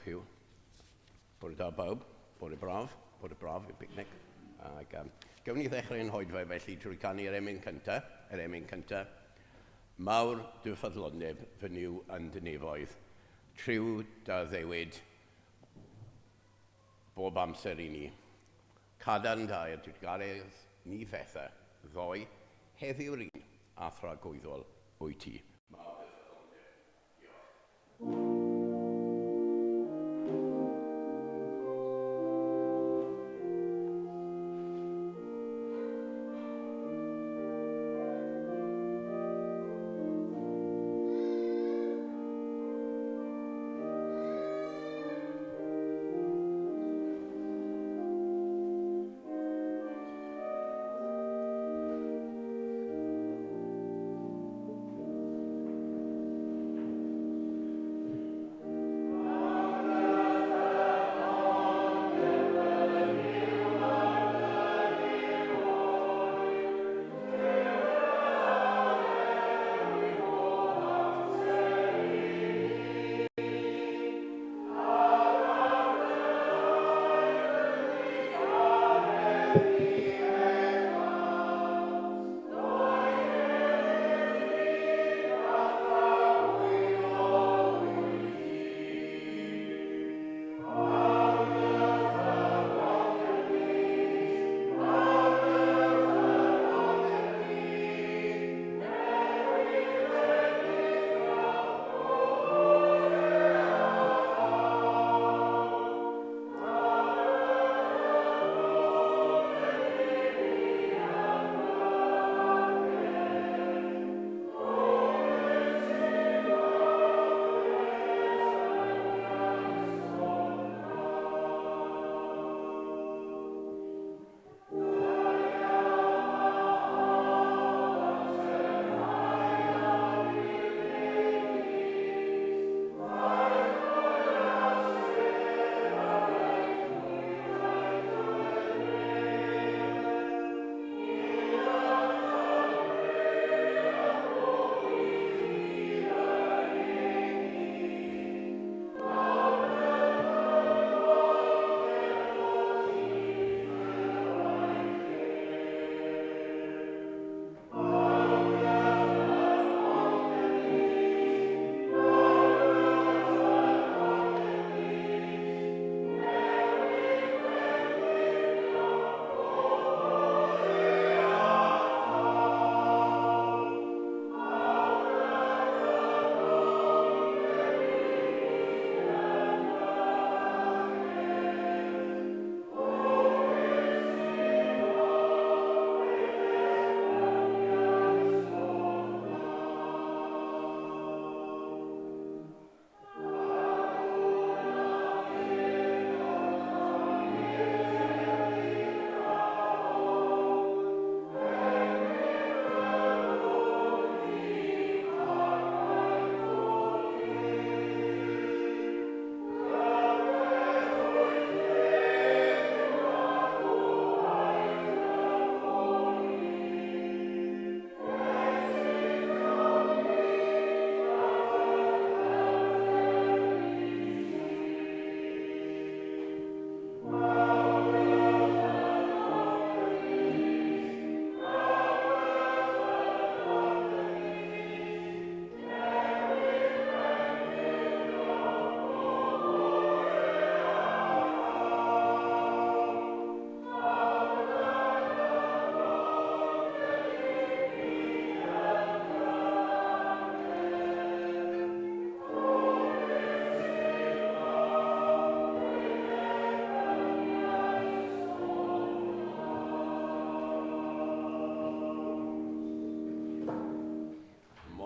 Huw. Bore da bawb, bore braf, bore braf i'r picnic. Ac, um, gawn ni ddechrau yn hoedfa felly trwy canu'r emyn cyntaf, yr emyn cyntaf. Mawr dy ffyddlondeb fy Nuw yn dy nefoedd, triw dy ddewid bob amser i ni. Cadarn da i'r drugaredd ni fetha, ddoe, heddiw'r un, a thragwyddol wyt ti. Mawr dy ffyddlondeb. Diolch.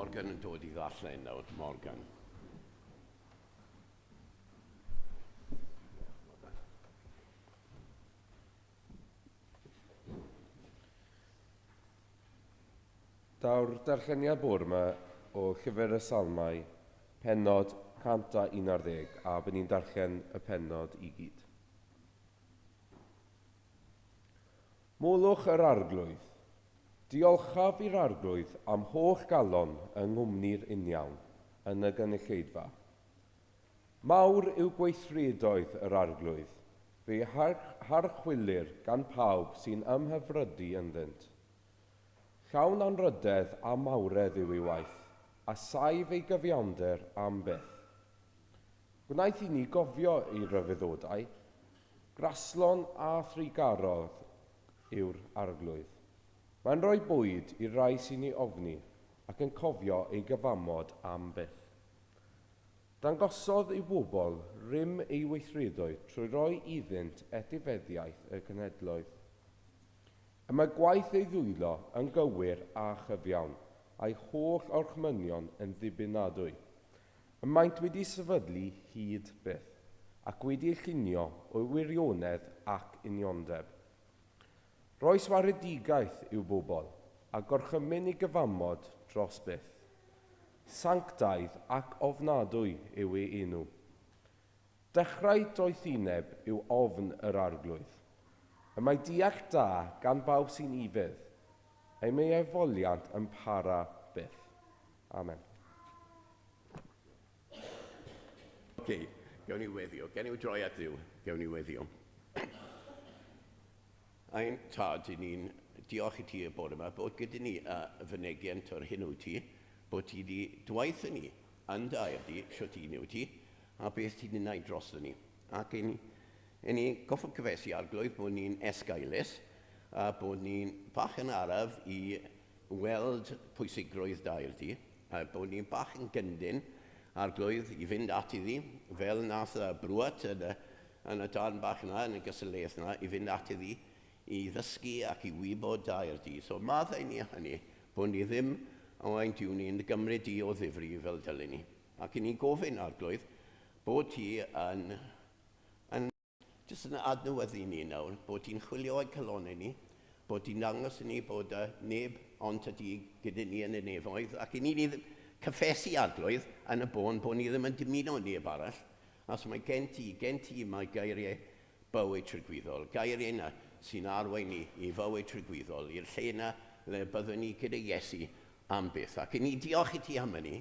Morgan yn dod i ddarllen nawr. Morgan. Daw'r darlleniad bore 'ma o Llyfr y Salmau, pennod 111, a byn ni'n darllen y pennod i gyd. Molwch yr Arglwydd. Diolchaf i'r Arglwydd am holl galon yng nghwmni'r uniawn yn y gynulleidfa. Mawr yw gweithredoedd yr arglwydd, fe harchwilir gan pawb sy'n ymhyfrydu ynddynt. Llawn anrhydedd a mawredd yw ei waith, a saif ei gyfiawnder am byth. Gwnaeth i ni gofio ei ryfeddodau, graslon a thrugarodd yw'r arglwydd. Mae'n rhoi bwyd i'r rai sy'n ei ofni ac yn cofio ei gyfamod am byth. Dangosodd ei bobl rym ei weithredoedd trwy roi iddynt etifeddiaeth y cenhedloedd. Y mae gwaith ei ddwylo yn gywir a chyfiawn, a'i holl orchmynion yn ddibynadwy. Y maent wedi sefydlu hyd byth, ac wedi eu llunio o wirionedd ac uniondeb. Roes waredigaeth i'w bobl, a gorchymyn ei gyfamod dros byth. Sanctaidd ac ofnadwy yw ei enw. Dechrau doethineb yw ofn yr arglwydd. Y mae deall da gan bawb sy'n ufudd. Ei mae ei foliant yn para byth. Amen. Oce, gawn ni weddio. Gawn ni droi at Dduw. Gawn ni weddio. Ein tad, i ni'n diolch i ti y bore yma, bod gyda ni fynegiant o'r hyn wyt ti, bod ti wedi dwaith ni yn dair di, sut un yw ti, a beth ti'n wneud dros ni. Ac i ni goffod cyfesu arglwydd bod ni'n esgaelus, a bod ni'n bach yn araf i weld pwysigrwydd dair di, a bod ni'n bach yn gyndyn arglwydd i fynd at iddi, fel nath y brwat yn y darn bach yna, yn y gysylltiaeth yna, i fynd at iddi, i ddysgu ac i wybod dair di. So maddau ni hynny, bod ni ddim oen diw ni'n gymryd di o ddifri fel dylen ni. Ac i ni'n gofyn arglwydd bod ti yn jyst yn adnewyddu ni nawr, bod ti'n chwilio ein calonnau ni, bod ti'n dangos i ni bod neb ond ydy gyda ni yn y nefoedd, ac i ni cyffesu arglwydd yn y bôn bod ni ddim yn dymuno neb arall. A so mae gen ti mae geiriau bywyd tragwyddol, geiriau yna sy'n arwain ni i fywyd tragwyddol, i'r lle yna le byddwn ni gyda Iesu am byth. Ac i ni diolch i ti am hynny,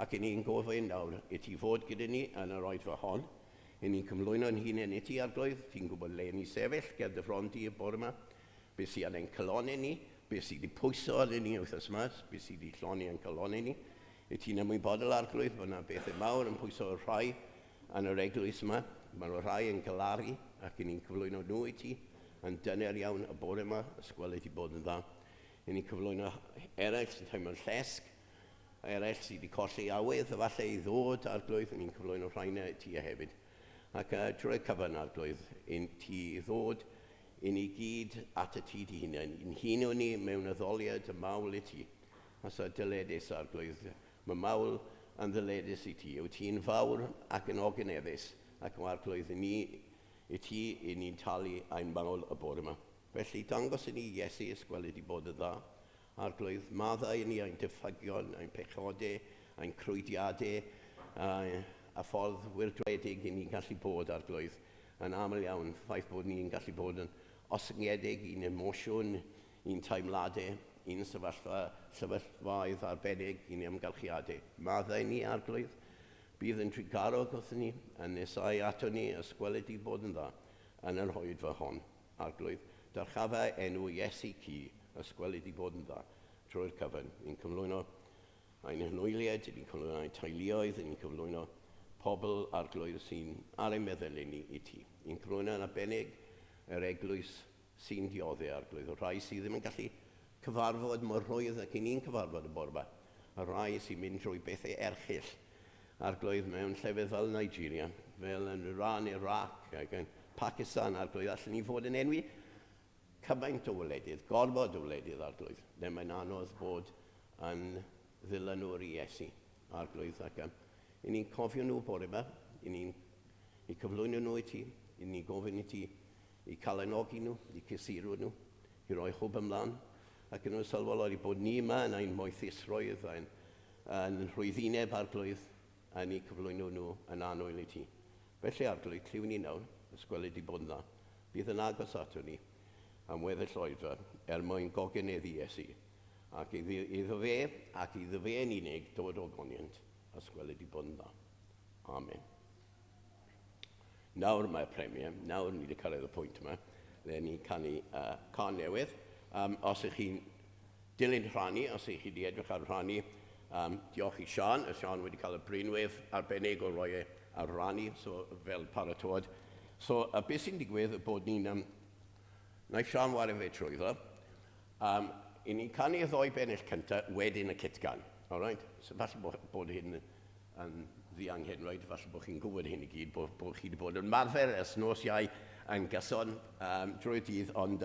ac i ni'n gofyn nawr i ti fod gyda ni yn yr oedfa hon. I ni'n cyflwyno'n hunain i ti arglwydd, ti'n gwybod le ni sefyll ger dy fron di y bore yma, beth sydd ar ein calonnau ni, beth sydd wedi pwyso arnyn ni wythnos yma, beth sydd wedi llonni ein calonnau ni. I ti'n ymwybodol arglwydd bod yna bethau mawr yn pwyso rhai yn yr eglwys yma. Mae nhw rhai yn galaru ac i ni'n cyflwyno nhw i ti yn dyner iawn y bore yma, ysgwel wedi bod yn dda. I ni'n cyflwyno eraill sy'n teimlo'n llesg, eraill sydd wedi colli awydd, efallai i ddod arglwydd, i ni'n cyflwyno rhaina i ti hefyd. Ac drwy'r cyfan arglwydd, i ti ddod i ni gyd at y ti dy hunain, i'n huno ni mewn addoliad y mawl i ti. A so dyledus arglwydd, mae mawl yn ddyledus i ti. Yw ti'n fawr ac yn ogoneddus, ac mae arglwydd i ni, i ti, i ni'n talu ein mawl y bore yma. Felly dangos i ni Iesu ysgwel wedi bod yn dda. Arglwydd, maddau i ni ein diffygion, ein pechodau, ein crwydiadau, a ffordd wyrdredig i ni'n gallu bod arglwydd. Yn aml iawn, ffaith bod ni'n gallu bod yn osyngedig i'n emosiwn, i'n teimladau, i'n sefyllfaoedd arbennig, i'n ymgylchiadau. Maddau ni arglwydd, bydd yn trugarog wrthyn ni, yn nesau ato ni, ysgwel wedi bod yn dda, yn yr oedfa hon. Arglwydd, dyrchafau enw Iesu ci, ysgwel wedi bod yn dda, trwy'r cyfan. Ni'n cyflwyno ein hanwyliaid, ni'n cyflwyno ein teuluoedd, ni'n cyflwyno pobl arglwydd sy'n ar ein meddwl ni i ti. Ni'n cyflwyno yn arbennig yr eglwys sy'n dioddef arglwydd, y rhai sydd ddim yn gallu cyfarfod mor rhwydd ac i ni'n cyfarfod y bore yma, y rhai sy'n mynd trwy bethau erchyll arglwydd mewn llefydd fel Nigeria, fel yn Iran, Iraq ac yn Pakistan arglwydd, allan ni fod yn enwi cymaint o wledydd, gormod o wledydd arglwydd, le mae'n anodd bod yn ddilynwr i Iesu arglwydd. Ac i ni'n cofio nhw bore yma, i ni'n i cyflwyno nhw i ti, i ni'n gofyn i ti i calenogi nhw, i cysuro nhw, i roi hwb ymlaen, ac yn sylweddoli bod ni yma yn ein moethusrwydd, yn rhwyddineb arglwydd, a ni cyflwyno nhw yn annwyl i ti. Felly arglwydd, clyw ni nawr, ysgwel wedi bod yn dda, bydd yn agos ato ni am weddill oedfa er mwyn gogeneddu Iesu, ac iddo fe, ac iddo fe yn unig dod o goniant, ysgwel wedi bod yn dda. Amen. Nawr mae'r premier, nawr ni wedi cyrraedd y pwynt yma, le ni'n canu cân newydd. Os ych chi'n dilyn rhannu, os ych chi wedi edrych ar rhannu, diolch i Siân, a Siân wedi cael y brinwedd arbennig o roi e ar rannu, so fel paratoad. So, beth sy'n digwydd bod ni'n... Wnaeth Siân wario fe trwyddo. I ni'n canu y ddoi bennill cyntaf, wedyn y cytgan. All right? So falle bod, bod hyn yn ddianghenraid, falle bod chi'n gwybod hyn i gyd, bod, bod chi wedi bod yn marfer ers nos Iau yn gyson drwy'r dydd, ond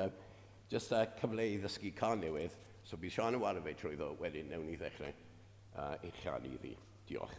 jyst y cyfle i ddysgu cân newydd, so bydd Siân yn wario fe trwyddo, wedyn newn ni ddechrau ei chanu iddi. Diolch.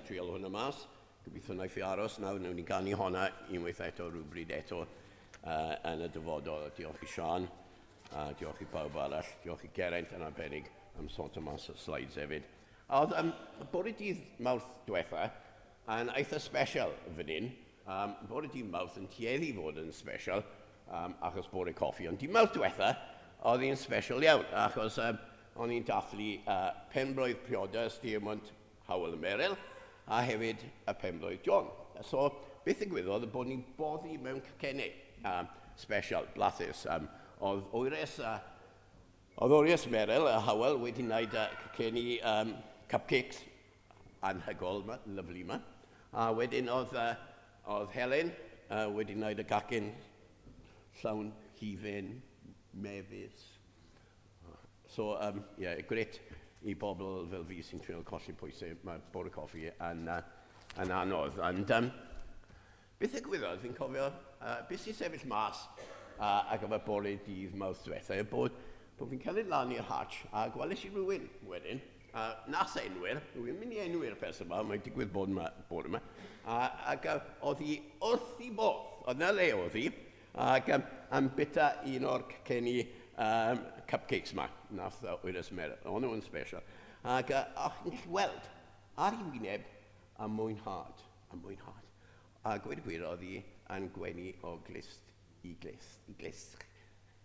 trial hwnna mas. Gobeithio wnaeth i aros nawr, wnawn ni ganu honna unwaith eto rhywbryd eto yn y dyfodol. Diolch i Sian, a diolch i bawb arall, diolch i Geraint yn arbennig am sorto mas y slides hefyd. A oedd bore dydd Mawrth diwetha yn eitha special fan hyn. Bore dydd Mawrth yn tueddu i fod yn special achos bore coffi, ond dydd Mawrth diwetha oedd hi'n special iawn achos o'n i'n dathlu penblwydd priodas Diemwnt Howell a Meryl, a hefyd y penblwydd John. So, beth ddigwyddodd bod ni'n boddi mewn cacennau special, blathus. Oedd oeres a oedd oeres Meryl a Howell wedi wneud cacennu cupcakes anhygoel yma, lyfli yma. A wedyn oedd, oedd Helen wedi wneud y gacen llawn hufen, mefus. So, yeah, grêt i bobl fel fi sy'n trio colli pwysau, mae bore coffi yn, yn anodd. And, beth ddigwyddodd, fi'n cofio, beth sy'n sefyll mas ar gyfer bore dydd Mawrth diwetha, yw bod, bod fi'n cymryd lan i'r hatch a gwelais i rhywun wedyn, nas enwir, rwy'n mynd i enwi'r person yma, mae'n digwydd bod yma, bore yma, a, ac oedd hi wrth i bodd, oedd na le oedd hi, ac am bita un o'r caceni cupcakes ma, nath wyres Mer, o'n nhw'n special. Ac o'ch chi'n gallu weld ar ei wyneb a mwynhad, a mwynhad. A gweud y gwir, oedd hi yn gwenu o glust i glust, i glust.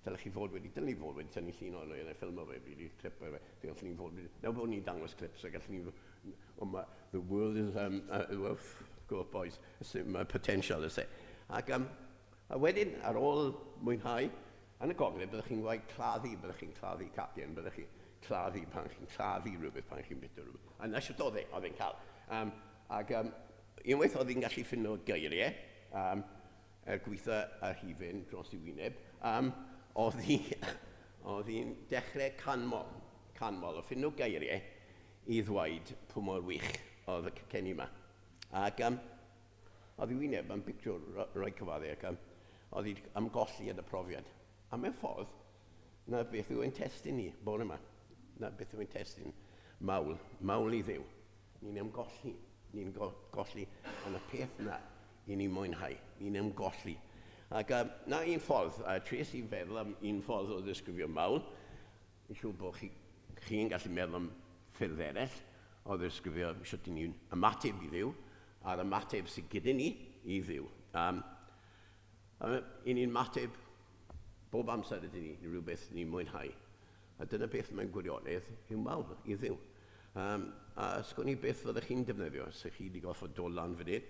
Dylech chi fod wedi, dylen ni fod wedi tynnu llun o'n neu ffilm o fe, really, clip o fe. Gallwn ni fod wedi, nawr bod ni'n dangos clips, a gallwn ni, oh my, the world is, well, go boys, mae potential, is it? Ac a wedyn, ar ôl mwynhau, yn y gogledd, byddwch chi'n gwaith claddu, byddwch chi'n claddu cacen, byddwch chi'n claddu pan chi'n claddu rhywbeth, pan chi'n bita rhywbeth. A na sut oedd e, oedd e'n cael. Ac unwaith oedd hi'n gallu ffindo geiriau, er gweitha yr hufen dros ei wyneb, oedd hi, oedd hi'n dechrau canmol, canmol, o ffindo geiriau i ddweud pwy mor wych oedd y cacenni yma. Ac oedd ei wyneb yn pictiwr rhoi cyfadde ac oedd hi ymgolli yn y profiad. A mewn ffordd, na beth yw ein testun ni bore yma. Na beth yw ein testun mawl, mawl i Dduw. Ni'n ymgolli, ni'n go golli yn y peth na i ni mwynhau. Ni'n ymgolli. Ac na un ffordd, a tries i feddwl am un ffordd o ddisgrifio mawl, Fi'n siŵr bod chi'n chi gallu meddwl am ffyrdd eraill o ddisgrifio sut i ni'n ymateb i Dduw, a'r ymateb sydd gyda ni i Dduw. I ni'n ymateb bob amser ydyn ni i rhywbeth ni'n mwynhau. A dyna beth mae'n gwirionedd yw mawl i Dduw. A sgwn i beth fyddech chi'n defnyddio, os ych chi wedi gorfod dod lan fan hyn,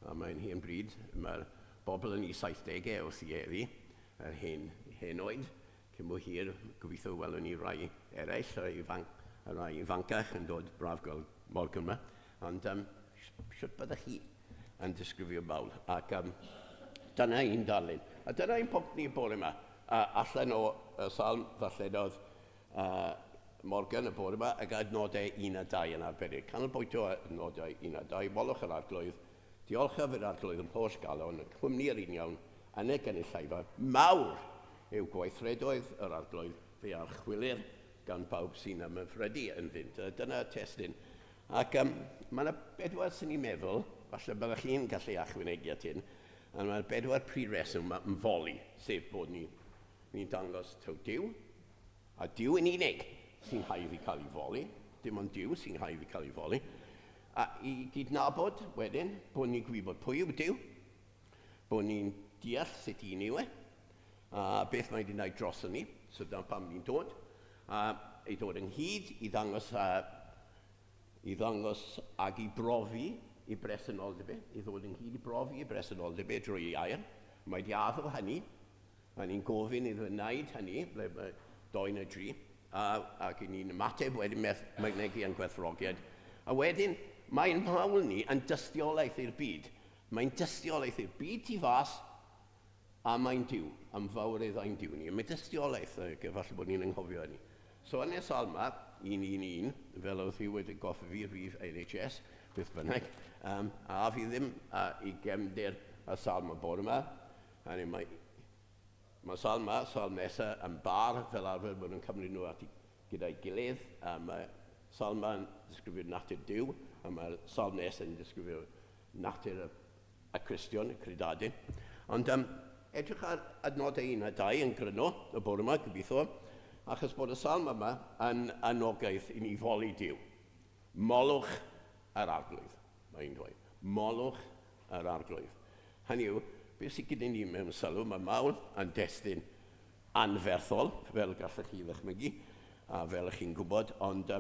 a mae'n hen bryd, mae'r bobl yn eu 70au wrth i heddi, yr hen, hen oed, cyn bo hir, gobeithio welwn ni rai eraill, rai, ifanc, rai ifancach yn dod, braf gweld Morgan yma. Ond sut byddech chi yn disgrifio mawl? Ac dyna un darlun. A dyna un pwnc ni bore yma. Allan o y salm ddarllenodd Morgan y bore yma, ac adnodau 1 a 2 yn arbennig. Canolbwyntio adnodau 1 a 2, molwch yr arglwydd, diolchaf i'r arglwydd yn holl galon, y cwmni yr union, yn y gynulleidfa mawr yw gweithredoedd yr arglwydd, fe archwilir gan bawb sy'n ymhyfrydu ynddynt. Dyna y testun. Ac mae yna bedwar sy'n ni'n meddwl, falle byddwch chi'n gallu achwynegu at hyn, ond mae yna bedwar prif reswm am foli, sef bod ni'n ni dangos taw Duw, a Duw yn unig sy'n haeddu cael ei foli, dim ond Duw sy'n haeddu cael ei foli, a i gydnabod wedyn bod ni'n gwybod pwy yw Duw, bod ni'n deall sut un yw e, a beth mae wedi gwneud dros ni, so dyna pam ni'n dod, a i ddod ynghyd i ddangos, i ddangos ag i brofi i bresenoldeb e, i ddod ynghyd i brofi i bresenoldeb e drwy ei air. Mae wedi addo hynny, a ni'n gofyn iddo wneud hynny, ble mae doi neu dri, a, ac i ni'n ymateb wedyn mynegi ein gwerthfawrogiad. A wedyn, mae'n mawl ni yn dystiolaeth i'r byd. Mae'n dystiolaeth i'r byd tu fas, a mae'n Duw, am fawredd ein Duw ni. Mae dystiolaeth, ac efallai bod ni'n anghofio hynny. So yn y salm yma, 111, fel oedd hi wedi goffi fi rhif NHS, beth bynnag, a fi ddim i gefndir y salm y bore yma, hynny mae, mae salm yma, salm nesaf, yn bar, fel arfer, maen nhw'n cymryd nhw at gyda'i gilydd. A mae Salm yma'n disgrifio natur Duw, a mae'r salm nesaf yn disgrifio natur y Cristion, y credadun. Ond edrych ar adnodau 1 a 2 yn gryno y bore yma, gobeithio, achos bod y salm yma yn anogaeth i ni foli Duw. Molwch yr Arglwydd, mae'n dweud. Molwch yr Arglwydd. Hynny yw, beth sydd gyda ni mewn sylw, mae mawl yn destun anferthol, fel gallech chi ddychmygu, a fel ych chi'n gwybod, ond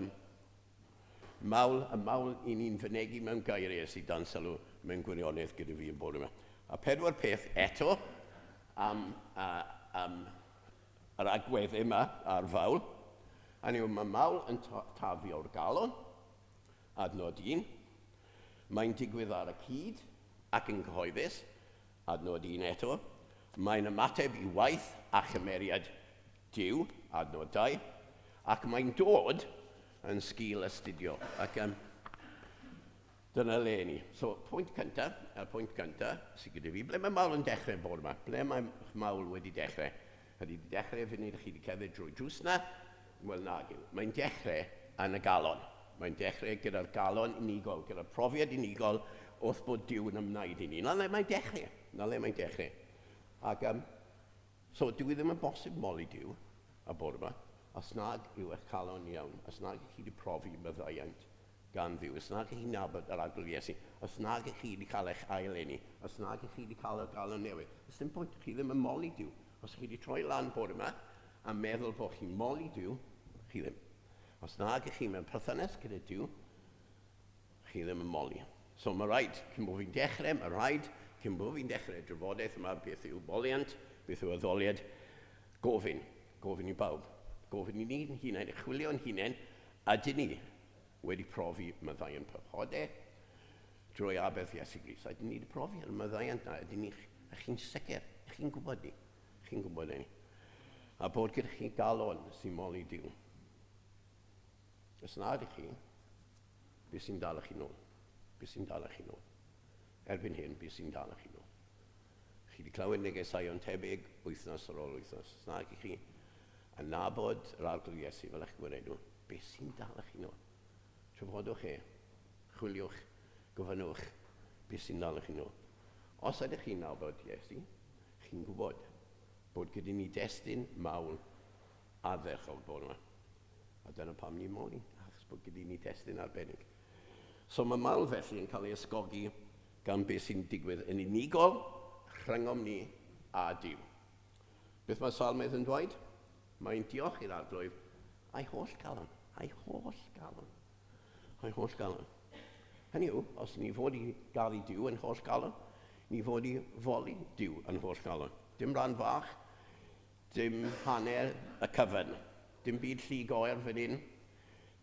mawl, y mawl i ni'n fynegi mewn geiriau sydd dan sylw mewn gwirionedd gyda fi yn bore yma. A pedwar peth eto am yr agwedd yma ar fawl. Hynny yw, mae mawl yn tarddu o'r galon, adnod 1. Mae'n digwydd ar y cyd ac yn cyhoeddus, adnod 1 eto. Mae'n ymateb i waith a chymeriad Duw, adnod 2. Ac mae'n dod yn sgil astudio. Ac dyna le ni. So, pwynt cyntaf, y pwynt cyntaf sydd gyda fi, ble mae mawl yn dechrau bore yma? Ble mae mawl wedi dechrau? Ydy wedi dechrau funud chi wedi cerdded drwy drws na? Wel, nag yw. Mae'n dechrau yn y galon. Mae'n dechrau gyda'r galon unigol, gyda'r profiad unigol wrth bod Duw yn ymwneud i ni. Na le mae'n dechrau. Na le mae'n dechrau. Ac, so, dyw e ddim yn bosib moli Duw y bore yma, os nag yw eich calon iawn, os nag ych chi wedi profi maddeuant gan Dduw, os nag ych chi'n nabod yr Arglwydd Iesu, os nag ych chi wedi cael eich ail-eni, os nag ych chi wedi cael y galon newydd, os dim pwynt, chi ddim yn moli Duw. Os chi wedi troi lan bore yma a meddwl bod chi'n moli Duw, chi ddim. Os nag ych chi mewn perthynas gyda Duw, chi ddim yn moli. So mae rhaid, cyn bod fi'n dechrau, mae rhaid, cyn bod fi'n dechrau y drafodaeth yma, beth yw moliant, beth yw addoliad, gofyn, gofyn i bawb, gofyn i ni'n hunain, i chwilio'n hunain, ydyn ni wedi profi maddeuant pechodau drwy aberth Iesu Grist. Ydyn ni wedi profi yr maddeuant na, ydyn ni, a chi'n sicr, chi'n gwybod ni, chi'n gwybod ni. A bod gyda chi galon sy'n moli Duw. Os nad ych chi, beth sy'n dal chi nôl? Beth sy'n dal chi nôl? Erbyn hyn, beth sy'n dal chi nôl? Chi wedi clywed negeseuon tebyg wythnos ar ôl wythnos. Os nag ych chi yn nabod yr Arglwydd Iesu fel eich gwaredwr, beth sy'n dal chi nôl? Trafodwch e, chwiliwch, gofynnwch, beth sy'n dal chi nôl? Os ydych chi'n nabod Iesu, chi'n gwybod bod gyda ni destun mawl ardderchog bore yma. A dyna pam ni'n moli, achos bod gyda ni destun arbennig. So mae mawl felly yn cael ei ysgogi gan beth sy'n digwydd yn unigol rhyngom ni a Duw. Beth mae Salmydd yn dweud? Mae'n diolch i'r Arglwydd a'i holl galon, a'i holl galon, a'i holl galon. Hynny yw, os ni fod i garu Duw yn holl galon, ni fod i foli Duw yn holl galon. Dim rhan fach, dim hanner y cyfan. Dim byd llu goer fan hyn,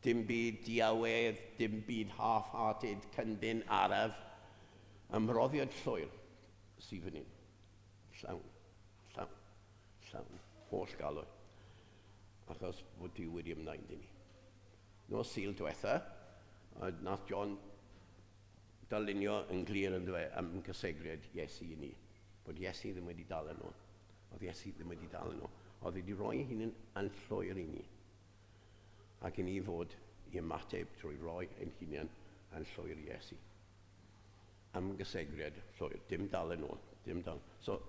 dim byd diawedd, dim byd half-hearted, cyndyn, araf. Ymroddiad llwyr sydd fan hyn. Llawn, llawn, llawn, holl galon. Achos bod Duw wedi ymwneud i ni. Nos Sul diwetha, nath John darlunio yn glir yn dweud am gysegriad Iesu i ni. Bod Iesu ddim wedi dal yn ôl. Oedd Iesu ddim wedi dal yn ôl. Oedd wedi rhoi ei hunan yn llwyr i ni. Ac i ni fod i ymateb drwy roi ein hunain yn llwyr i Iesu. Ymgysegriad llwyr. Dim dal yn ôl. Dim dal. So,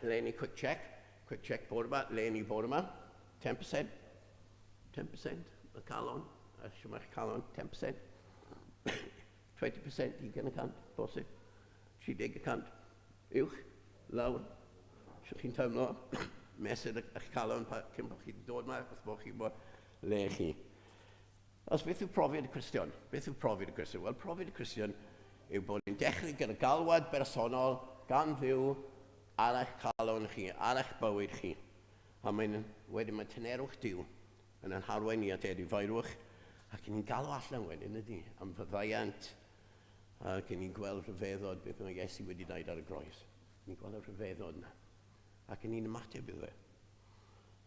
le ni quick check. Quick check bore yma. Le ni bore yma. 10%. 10% y calon. A siwr mae'ch calon. 10%. 20%, 20%, bosib. 30%. Uwch, lawr. Siwr chi'n teimlo mesur eich calon cyn bod chi'n dod yma, os bod chi'n bod le chi. Os beth yw profiad y Cristion? Beth yw profiad y Cristion? Wel, profiad y Cristion yw bod ni'n dechrau gyda galwad bersonol gan Dduw ar eich calon chi, ar eich bywyd chi. A mae'n wedyn mae tynerwch Duw yn ein harwain ni at edifeirwch, ac ni'n galw allan wedyn ydy am faddeuant, ac ni'n gweld rhyfeddod beth mae Iesu wedi wneud ar y groes. Ni'n gweld y rhyfeddod yna. Ac ni'n ymateb iddo fe.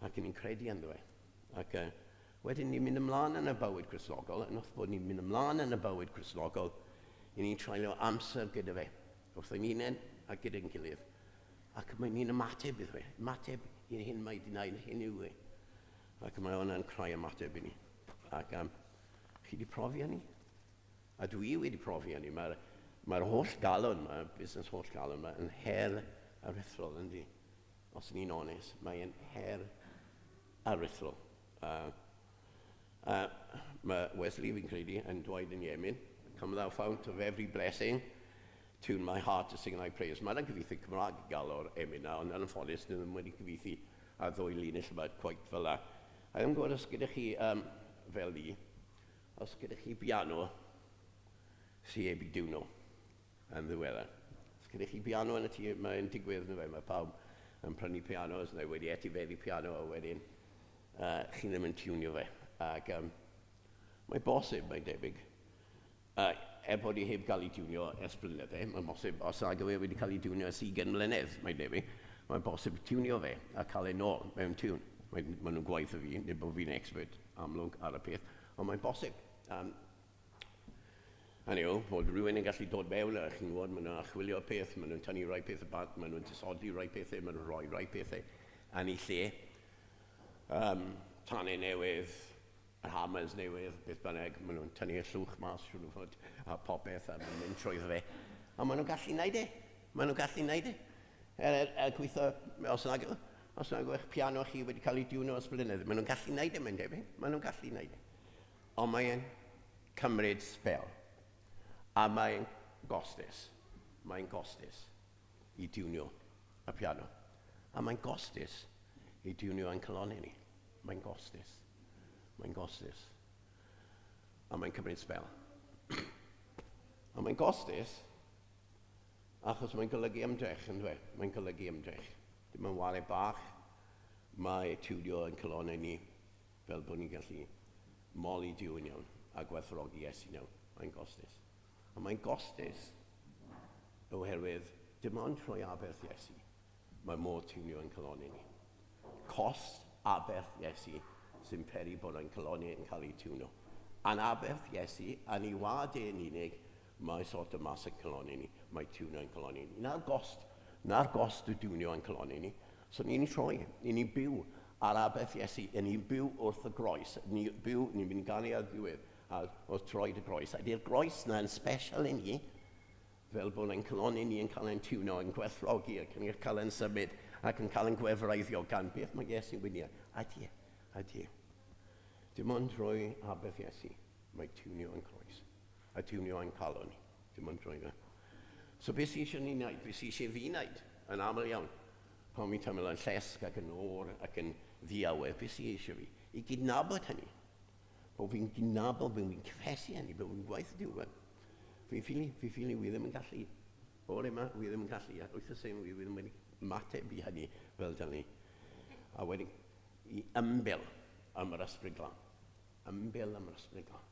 Ac ni'n credu ynddo fe. Ac wedyn ni'n mynd ymlaen yn y bywyd Cristnogol, yn wrth bod ni'n mynd ymlaen yn y bywyd Cristnogol, i ni'n treulio amser gyda fe, wrth ein hunain a gyda'n gilydd. Ac mae ni'n ymateb iddo fe, ymateb i'r hyn mae wedi wneud, hyn yw e. Ac mae hwnna'n creu ymateb i ni. Ac Chi wedi profi hynny? A dwi wedi profi hynny. Mae'r holl galon, mae'r busnes holl galon yma yn her aruthrol, yndi? Os ni'n onest, mae'n her aruthrol. Mae Wesley, fi'n credu, yn dweud yn emyn, "Come thou fount of every blessing, tune my heart to sing thy praise." Mae'n gyfieithu Cymraeg i gael o'r emyn na, ond yn anffodus, nhw ddim wedi gyfieithu a ddwy linell yma quite fel la. A ddim gwybod os gyda chi, fel ni, os gyda chi piano sy heb ei diwno yn ddiweddar. Os gyda chi piano yn y tŷ, mae'n digwydd, nhw fe, mae pawb yn prynu pianos neu wedi etifeddu piano a wedyn chi ddim yn tiwnio fe. Ac mae bosib, mae'n debyg, er bod i heb gael ei tiwnio ers blynydde, mae'n bosib, os nag yw e wedi cael ei tiwnio ers 20 mlynedd, mae'n debyg, mae'n bosib tiwnio fe a cael ei nôl mewn tiwn. Mae nhw'n gwaith o fi, nid bod fi'n expert amlwg ar y peth, ond mae'n bosib. Hynny yw, bod rhywun yn gallu dod mewn a chi'n gwybod, maen nhw'n archwilio peth, maen nhw'n tynnu rai pethau bant, maen nhw'n disodli rai pethau, maen nhw'n rhoi rai pethau yn ei lle. Tanau newydd, yr hammers newydd, beth bynnag, maen nhw'n tynnu y llwch mas, siŵr o fod, a popeth, a maen mynd trwyddo fe. A maen nhw'n gallu neud e. Maen nhw'n gallu neud e. Er gweithio, os nag eich piano chi wedi cael ei diwno ers blynyddoedd, maen nhw'n gallu neud e, mae'n debyg. Maen nhw'n gallu neud e. Ond mae'n cymryd sbel. A mae'n gostus. Mae'n gostus i diwnio y piano. A mae'n gostus i diwnio ein calonnau ni. Mae'n gostus. Mae'n gostus. A mae'n cymryd sbel. A mae'n gostus achos mae'n golygu ymdrech, yn dweud. Mae'n golygu ymdrech. Dim yn ware bach. Mae tiwnio ein calonnau ni fel bod ni'n gallu moli Duw yn iawn a gwerthfawrogi Iesu'n iawn. Mae'n gostus. A mae'n gostus oherwydd dim ond trwy aberth Iesu mae modd tiwnio ein calonnau ni. Cost aberth Iesu sy'n peri bod ein calonnau yn cael ei tiwnio. A'n aberth Iesu, a'n ei waed e yn unig, mae sort o mas ein calonnau ni. Mae tiwnio ein calonnau ni. Na'r gost o diwnio ein calonnau ni. So ni'n troi, ni'n byw ar aberth Iesu, ni'n byw wrth y groes. Ni'n byw, ni'n mynd i ganu ar ddiwedd, a wrth troed y groes. A di'r groes na yn special i ni, fel bod ein calonnau ni yn cael ein tiwnio, yn gwerthfawrogi ac yn cael ein symud ac yn cael ein gwefreiddio gan beth mae Iesu wedi. A di, a di. Dim ond drwy aberth Iesu mae tiwnio ein croes a tiwnio ein calon ni. Dim ond drwy fe. So beth sy'n eisiau ni wneud? Beth sy'n eisiau fi wneud? Yn aml iawn. Pan mi'n teimlo yn llesg ac yn oer ac yn ddiawydd, beth sy'n eisiau fi? I gydnabod hynny. Bod fi'n gydnabod, bod fi'n cyffesu hynny, bod fi'n gwaith Duw. Fi ffili, wi ddim yn gallu. Bore yma, wi ddim yn gallu. A wythnos yma, wi ddim wedi mateb i hynny fel dyna ni. A wedyn, i ymbil am yr Ysbryd Glân. Ymbil am yr Ysbryd Glân.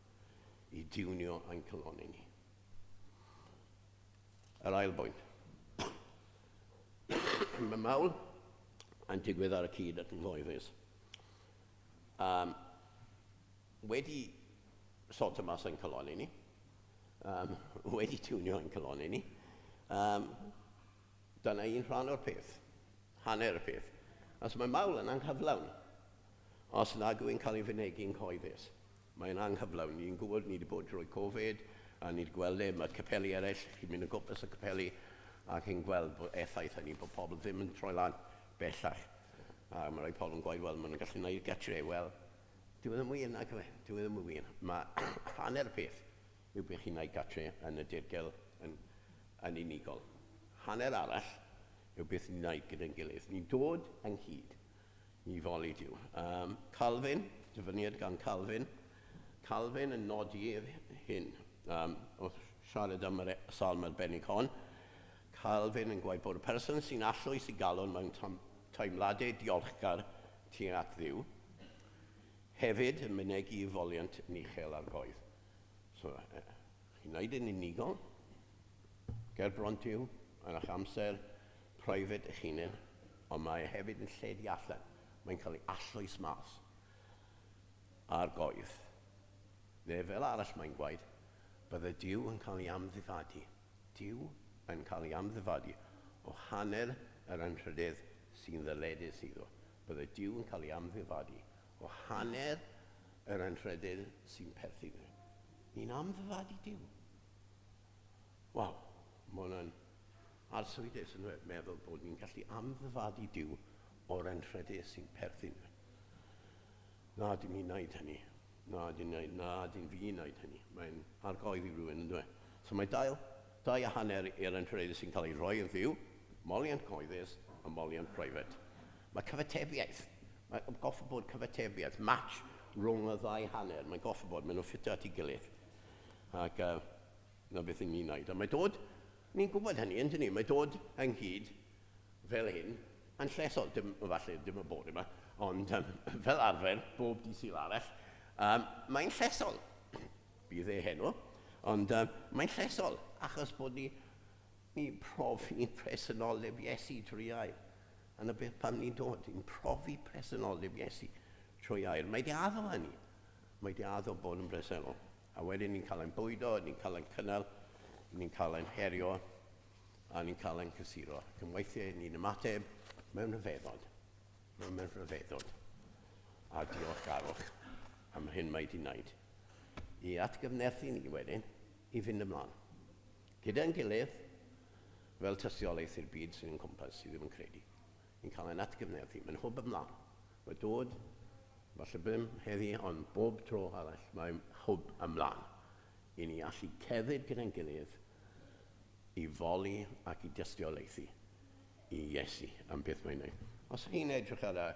I diwnio ein calonnau ni. Yr ail bwynt. Mae mawl yn digwydd ar y cyd ac yn gyhoeddus. Wedi sorto mas ein calonnau ni, wedi tiwnio ein calonnau ni, dyna un rhan o'r peth, hanner y peth. Os mae mawl yn anghyflawn, os nag yw'n cael ei fynegi'n cyhoeddus. Mae'n anghyflawn. Ni'n gwybod ni wedi bod drwy Covid, a ni wedi gweld e, mae capeli eraill, chi'n mynd o gwmpas y capeli, ac chi'n gweld bod effaith hynny, bod pobl ddim yn troi lan bellach. A mae rhai pobl yn gweud, "Wel, maen nhw'n gallu gwneud gatre." Wel, dyw e ddim wir, nag yw e, dyw e ddim yn wir. Mae hanner y peth yw beth chi'n gwneud gatre yn y dirgel yn unigol. Hanner arall yw beth ni'n gwneud gyda'n gilydd. Ni'n dod ynghyd i foli Duw. Calvin, dyfyniad gan Calvin. Calvin yn nodi hyn wrth siarad am y salm arbennig hon. Calvin yn gweud bod y person sy'n arllwys ei galon mewn teimladau diolchgar tuag at Dduw, hefyd yn mynegi foliant yn uchel ar goedd. So, chi'n gwneud yn unigol, ger bron Duw, yn eich amser private eich hunain, ond mae hefyd yn lledu allan. Mae'n cael ei arllwys mas ar goedd. Neu fel arall mae'n gweud, bydde Duw yn cael ei amddifadu. Duw yn cael ei amddifadu o hanner yr anrhydedd sy'n ddyledus iddo. Bydde Duw yn cael ei amddifadu o hanner yr anrhydedd sy'n perthyn iddo. Ni'n amddifadu Duw. Waw, mae hwnna'n arswydus yn dweud, meddwl bod ni'n gallu amddifadu Duw o'r anrhydedd sy'n perthyn. Na, dim i'n wneud hynny. Na, dim, na, dim fi wneud hynny. Mae'n argoeddi rhywun yn dweud. So mae dau, 2.5 i'r anrhydedd sy'n cael ei roi yn Dduw, moliant cyhoeddus a moliant private. Mae cyfatebiaeth. Mae'n gorfod bod cyfatebiaeth, match rhwng y ddau hanner. Mae'n gorfod bod, maen nhw'n ffitio at ei gilydd. Ac na beth ni'n wneud. A mae dod, ni'n gwybod hynny, yn ni? Mae dod ynghyd fel hyn, yn llesol, dim, falle dim y bore yma, ond fel arfer, bob dydd Sul arall, mae'n llesol. Bydd e heno, ond mae'n llesol, achos bod ni, ni profi presenoldeb Iesu trwy air. A 'na beth pam ni'n dod, ni'n profi presenoldeb Iesu trwy air. Mae di addo hynny. Mae di addo bod yn bresennol. A wedyn ni'n cael ein bwydo, ni'n cael ein cynnal, ni'n cael ein herio, a ni'n cael ein cysuro. Ac yn weithiau ni'n ymateb mewn rhyfeddod. Mewn rhyfeddod. A diolchgarwch am hyn mae di wneud. I atgyfnerthu ni wedyn, i fynd ymlaen. Gyda'n gilydd, fel tystiolaeth i'r byd sy'n yn cwmpas sydd ddim yn credu. Ni'n cael ein atgyfnerthu. Mae'n hwb ymlaen. Mae dod, falle bym heddi, ond bob tro arall, mae'n hwb ymlaen. I ni allu cerdded gyda'n gilydd i foli ac i dystiolaethu i Iesu am beth mae'n gwneud. Os chi'n edrych ar y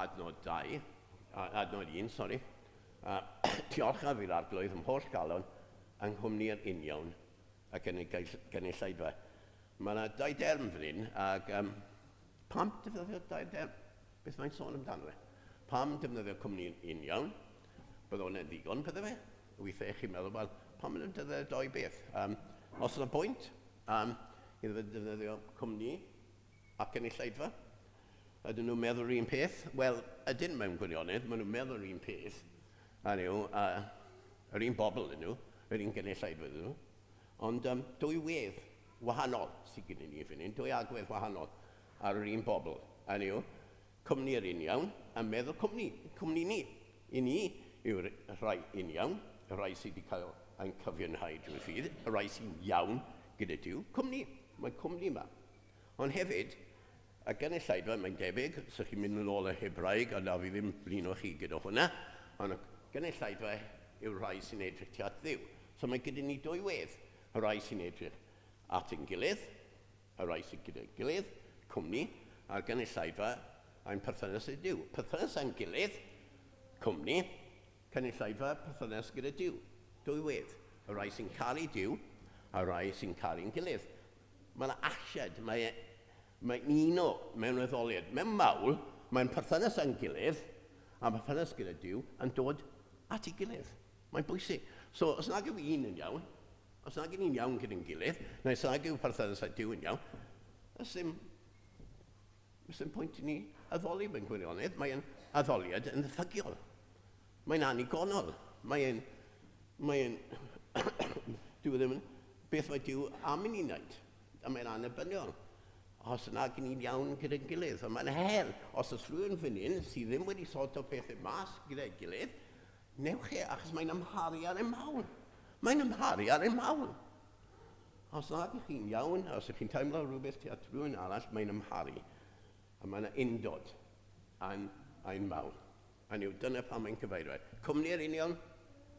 adnod 2, adnod 1, sori, diolchaf i'r Arglwydd ym holl galon yng nghwmni'r union ac yn y gynulleidfa. Mae yna dau derm fan hyn, ac pam defnyddio dau derm? Beth mae'n sôn amdano fe? Pam defnyddio cwmni union? Bydd hwnna'n ddigon, bydde fe? Weithiau chi'n meddwl, wel, pam yn defnyddio doi beth? Os yna pwynt iddo fe defnyddio cwmni ac gynulleidfa, ydyn nhw'n meddwl yr un peth? Wel, ydyn mewn gwirionedd, maen nhw'n meddwl yr un peth. A nhw, yr un bobl ydyn nhw, yr un gynulleidfa ydyn nhw. Ond dwy wedd wahanol sydd gyda ni fan hyn, dwy agwedd wahanol ar yr un bobl. A nhw, cwmni yr union, a meddwl cwmni, cwmni ni. I ni yw'r rhai union, y rhai sydd wedi cael ein cyfiawnhau drwy ffydd, y rhai sy'n iawn gyda Duw, cwmni, mae cwmni yma. Ond hefyd, y gynulleidfa, mae'n debyg, so chi'n mynd yn ôl y Hebraeg, ond na fi ddim blino chi gyda hwnna, ond y gynulleidfa yw'r rhai sy'n edrych tuag at Dduw. So mae gyda ni dwy wedd, y rhai sy'n edrych at ein gilydd, y rhai sydd gyda'i gilydd, cwmni, a'r gynulleidfa a'n perthynas â Duw. Perthynas â'n gilydd, cwmni, cynulleidfa, perthynas gyda Duw. Dwy wedd, y rhai sy'n caru Duw a'r rhai sy'n caru'n gilydd. Mae yna asiad, mae, mae'n uno mewn addoliad. Mewn mawl, mae'n perthynas â'n gilydd a perthynas gyda Duw yn dod at ei gilydd. Mae'n bwysig. So, os nag yw un yn iawn, os nag yw ni'n iawn gyda'n gilydd, neu os nag yw perthynas â Duw yn iawn, os ddim, os ddim pwynt i ni addoli mewn gwirionedd, mae'n addoliad yn ddiffygiol. Mae'n annigonol. Mae'n... Mae'n... Dyw e ddim yn... Beth mae Duw am i ni wneud. A mae'n annibynnol. Os nag ni'n iawn gyda'n gilydd. A mae'n her. Os oes rhywun fan hyn sydd ddim wedi sorto pethau mas gyda'i gilydd, newch e, achos mae'n amharu ar ei mawl. Mae'n amharu ar ei mawl. Os nag ych chi'n iawn, os ych chi'n teimlo rhywbeth tuag at rhywun arall, mae'n amharu. A mae yna undod a'n, ein mawl. A yw, dyna pam mae'n cyfeirio. Cwmni'r union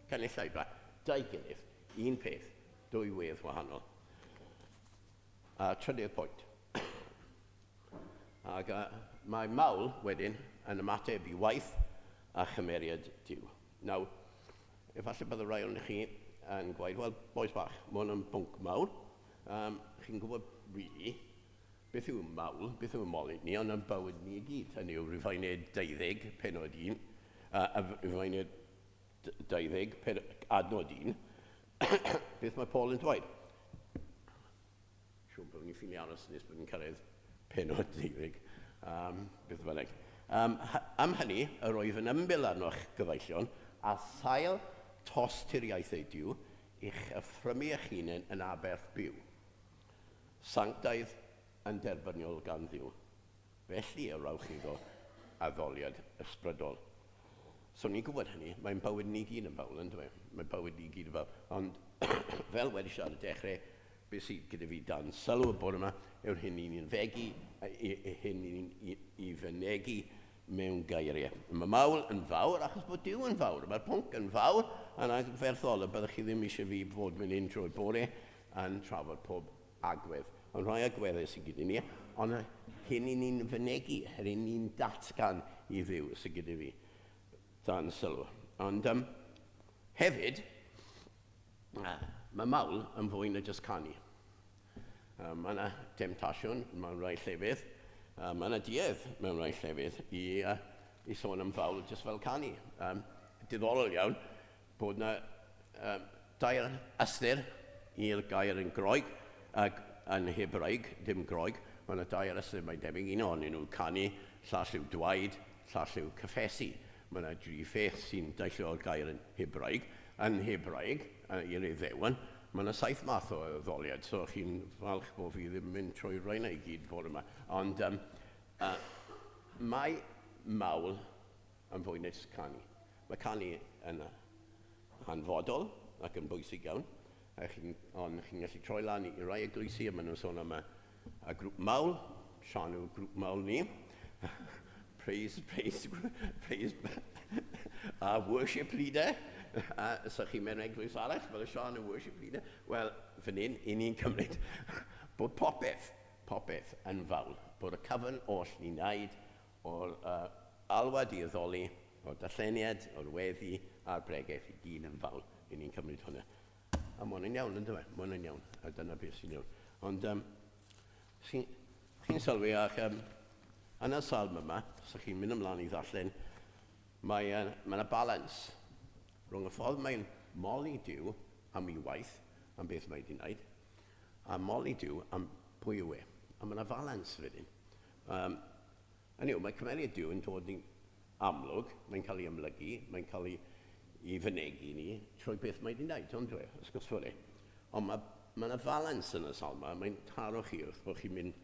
cynulleidfa, dau gilydd, un peth, dwy wedd wahanol. A trydydd pwynt. Ac mae mawl wedyn yn ymateb i waith a chymeriad Duw. Nawr, efallai bydd y rhai ohonoch chi yn gweud, wel, bois bach, mae hwn yn bwnc mawr. Chi'n gwybod, really, beth yw mawl, beth yw moli ni, ond yn bywyd ni i gyd. Hynny yw Rhufeiniaid 20, penod 1, a Rhufeiniaid 20, adnod 1, beth mae Paul yn dweud? Siŵr bod ni'n ffili aros nes bod ni'n cyrraedd penod 20. Beth bynnag. Am hynny, yr oedd yn ymbil arnoch gyfeillion, a sail tosturiaethau Duw, i'ch offrymu eich hunain yn aberth byw. Sanctaidd yn derbyniol gan Dduw. Felly y rhowch iddo addoliad ysbrydol. So ni'n gwybod hynny, mae'n bywyd ni gyd yn fawl, yn dweud. Mae bywyd ni gyd yn fawl. Ond fel wedi siarad y dechrau, beth sydd gyda fi dan sylw y bore yma yw'r hyn i ni'n fegu, hyn i ni'n i fynegu mewn geiriau. Mae mawl yn fawr achos bod Duw yn fawr. Mae'r pwnc yn fawr a'n anferthol, a byddwch chi ddim eisiau fi fod mynd un trwy'r bore yn trafod pob agwedd. Ond rhai agweddau sydd gyda ni, ond hyn i ni'n fynegu, hyn i ni'n datgan i Dduw sydd gyda fi dan sylw. Ond hefyd, mae mawl yn fwy na jyst canu. Mae yna demtasiwn mewn rhai llefydd, mae yna duedd mewn rhai llefydd i, i sôn am fawl jyst fel canu. Diddorol iawn bod yna dair ystyr i'r gair yn Groeg, ac yn Hebraeg, dim Groeg, mae yna dair ystyr mae'n debyg, un ohonyn nhw canu, llall yw dwaed, llall yw cyffesu. Mae yna dri pheth sy'n deillio o'r gair yn Hebraeg. Yn Hebraeg, i'r Iddewon, mae yna 7 math o addoliad, so chi'n falch bod fi ddim yn mynd trwy'r rhain i gyd bore yma. Ond mae mawl yn fwy na jyst canu. Mae canu yn hanfodol ac yn bwysig iawn, ond chi'n gallu troi lan i rai eglwysi a maen nhw'n sôn am y grŵp mawl, Sian yw grŵp mawl ni, praise, praise, praise, a worship leader, a so chi'n mewn eglwys arall, fel y Sian yw worship leader, wel, fan hyn, i ni'n cymryd bod popeth, popeth yn fawl, bod y cyfan oll ni'n wneud o'r alwad i addoli, o'r darlleniad, o'r weddi a'r bregeth i gyd yn fawl. I ni'n cymryd hwnna. A mae hwnna'n iawn, ynddo fe? Mae hwnna'n iawn, a dyna beth sy'n iawn. Ond chi'n sylwi, ac yn y salm yma, os ydych chi'n mynd ymlaen i ddarllen, mae yna balans rhwng y ffordd mae'n moli Duw am ei waith, am beth mae wedi wneud, a moli Duw am pwy yw e. A mae yna balans wedyn. Hynny yw, mae cymeriad Duw yn dod yn amlwg, mae'n cael ei amlygu, mae'n cael ei fynegi ni trwy beth mae wedi wneud, ond dwi, wrth gwrs fod e. Ond mae yna falans yn y salma, mae'n taro chi wrth bod chi'n mynd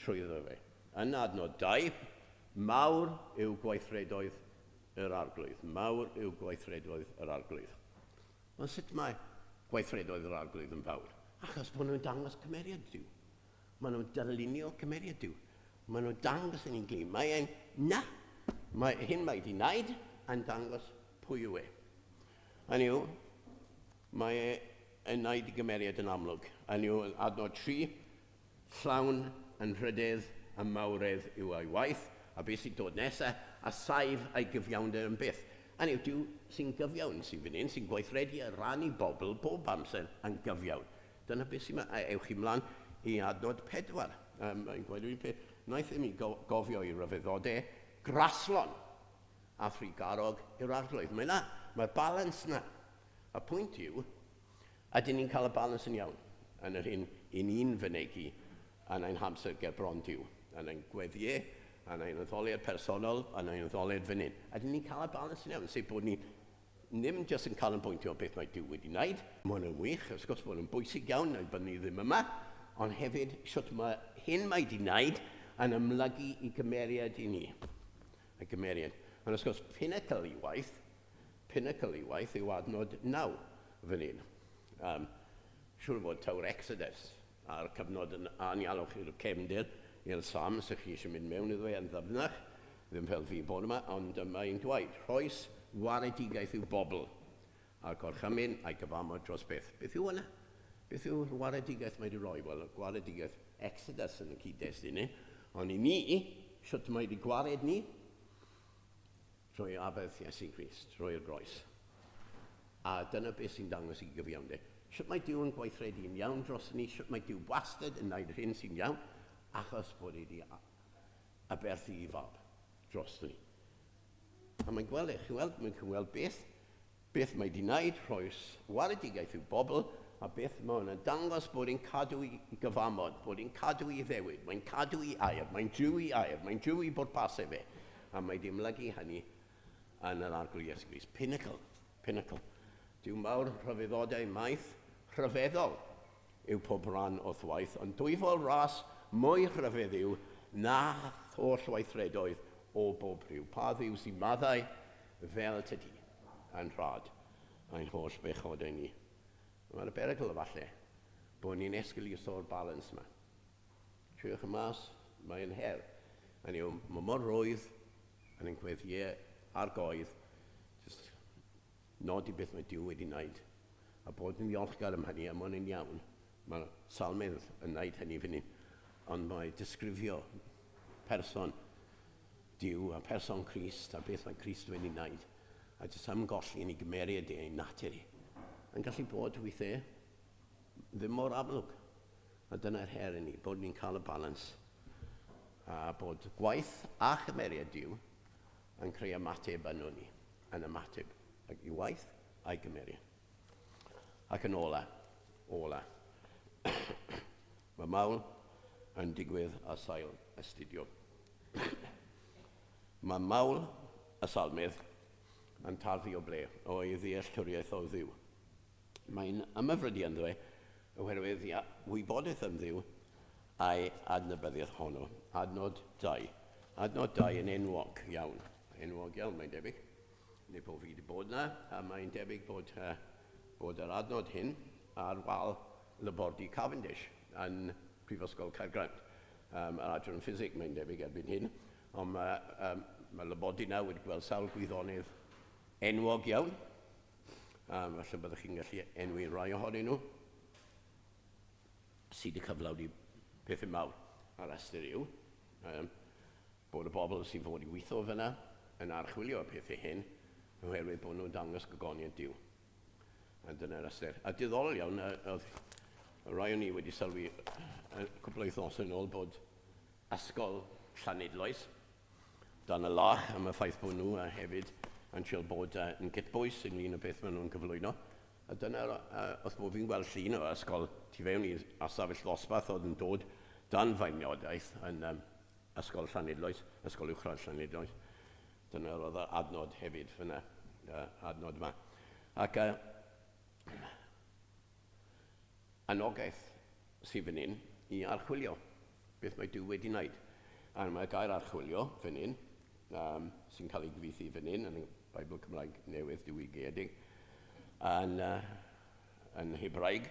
trwyddo fe. Yn adnod 2, mawr yw gweithredoedd yr arglwydd. Mawr yw gweithredoedd yr arglwydd. Ond sut mae gweithredoedd yr arglwydd yn fawr? Achos bod nhw'n dangos cymeriad Duw. Maen nhw'n darlunio cymeriad Duw. Maen nhw'n dangos yn ein glir. Mae e'n na. Mae hyn mae wedi wneud yn dangos pwy yw e. Hynny yw, mae e yn wneud i gymeriad yn amlwg. Hynny yw, adnod 3, llawn yn rhydedd a mawredd yw ei waith, a beth sy'n dod nesaf, a saif ei gyfiawnder yn byth. Hynny yw, Duw sy'n gyfiawn sy'n fan hyn, sy'n gweithredu ar ran i bobl bob amser yn gyfiawn. Dyna beth sy'n... Ewch i mlaen i adnod 4. Mae'n gweud yr un peth. Wnaeth i mi gofio i ryfeddodau graslon a thrugarog yw'r arglwydd. Mae na, mae'r balans na. Y pwynt yw, ydyn ni'n cael y balans yn iawn yn yr hyn i ni'n fynegi yn ein hamser ger bron Duw, yn ein gweddiau, yn ein addoliad personol, yn ein addoliad fan hyn. Ydyn ni'n cael y balans yn iawn, sef bod ni ddim jyst yn canolbwyntio beth mae Duw wedi wneud, mae hwnna'n wych, wrth gwrs bod hwnna'n bwysig iawn, neu byddwn ni ddim yma, ond hefyd sut mae hyn mae wedi wneud yn amlygu i gymeriad i ni. Y gymeriad. Ond wrth gwrs, pinnacle i waith, pinnacle i waith yw adnod 9 fan hyn. Siŵr fod taw'r Exodus a'r cyfnod yn anialwch i'r cefndir i'r salm, os ydych chi eisiau mynd mewn iddo fe yn ddyfnach, ddim fel fi bod yma, ond mae'n dweud, rhoes waredigaeth i'w bobl, a'r gorchymyn a'i gyfamod dros beth. Beth yw hwnna? Beth yw'r waredigaeth mae wedi rhoi? Wel, y gwaredigaeth Exodus yn y cyd-destun ni, ond i ni, sut mae wedi gwared ni? Trwy aberth Iesu Grist, trwy'r groes. A dyna beth sy'n dangos i gyfiawnder. Sut mae Duw yn gweithredu yn iawn dros ni, sut mae Duw wastad yn gwneud yr hyn sy'n iawn, achos bod wedi aberthu i fab dros ni. A mae'n gweld e, chi'n weld, mae'n gweld beth, beth mae wedi wneud, rhoes waredigaeth i'w bobl, a beth mae hwnna'n dangos bod e'n cadw i gyfamod, bod e'n cadw i ddewid, mae'n cadw i air, mae'n driw i air, mae'n driw i bwrpasau fe. A mae wedi ymlygu hynny yn yr Arglwydd Iesu Grist. Pinnacle, pinnacle. Duw mawr rhyfeddodau maith, rhyfeddol yw pob rhan o'th waith, ond dwyfol ras mwy rhyfedd yw na holl weithredoedd o bob rhyw. Pa dduw sy'n maddau fel tydi yn rhad ein holl bechodau ni. Mae'n berygl falle bod ni'n esgeuluso'r balans yma. Triwch y mas, mae'n her. Hynny yw, mae mor rwydd yn ein gweddiau ar goedd, just nodi beth mae Duw wedi wneud, a bod yn ddiolchgar am hynny, a mae hwnna'n iawn. Mae salmydd yn wneud hynny fan hyn, ond mae disgrifio person Duw a person Crist a beth mae Crist wedi wneud, a jyst ymgolli yn ei gymeriad e, ei natur i, yn gallu bod weithiau ddim mor amlwg. A dyna'r her i ni, bod ni'n cael y balans a bod gwaith a chymeriad Duw yn creu ymateb yno ni, yn ymateb i waith a'i gymeriad. Ac yn ola, ola, mae mawl yn digwydd ar sail astudio. Mae mawl y salmydd yn tarddu o ble? O'i ddealltwriaeth o Dduw. Mae'n ymhyfrydu ynddo fe oherwydd ei wybodaeth am Dduw a'i adnabyddiaeth honno. Adnod 2. Adnod 2 yn enwog iawn. Enwog iawn, mae'n debyg. Neu bod fi wedi bod yna, a mae'n debyg bod, bod yr adnod hyn ar wal labordy Cavendish yn Prifysgol Caergrawnt. Yr adran ffisig, mae'n debyg erbyn hyn. Ond mae, mae labordy nawr wedi gweld sawl gwyddonydd enwog iawn. Falle byddwch chi'n gallu enwi rai ohonyn nhw sydd wedi cyflawni pethau mawr. A'r ystyr yw bod y bobl sy'n fod i weithio fyna yn archwilio y pethau hyn oherwydd bod nhw'n dangos gogoniant Duw. A dyna'r ystyr. A diddorol iawn, oedd rai o'n ni wedi sylwi cwpl o wythnosau yn ôl bod ysgol Llanidloes dan y lach am y ffaith bod nhw a hefyd yn trio bod yn gytbwys ynglyn â beth maen nhw'n cyflwyno. A dyna, wrth bod fi'n gweld llun o ysgol tu fewn i ystafell ddosbarth oedd yn dod dan feirniadaeth yn ysgol Llanidloes, ysgol uwchradd Llanidloes. Dyna oedd yr adnod hefyd fyna, adnod yma. Ac anogaeth sydd fan hyn i archwilio beth mae Duw wedi wneud. A mae gair archwilio fan hyn, sy'n cael ei gyfieithu fan hyn yn y Beibl Cymraeg Newydd diwygiedig, yn, yn Hebraeg,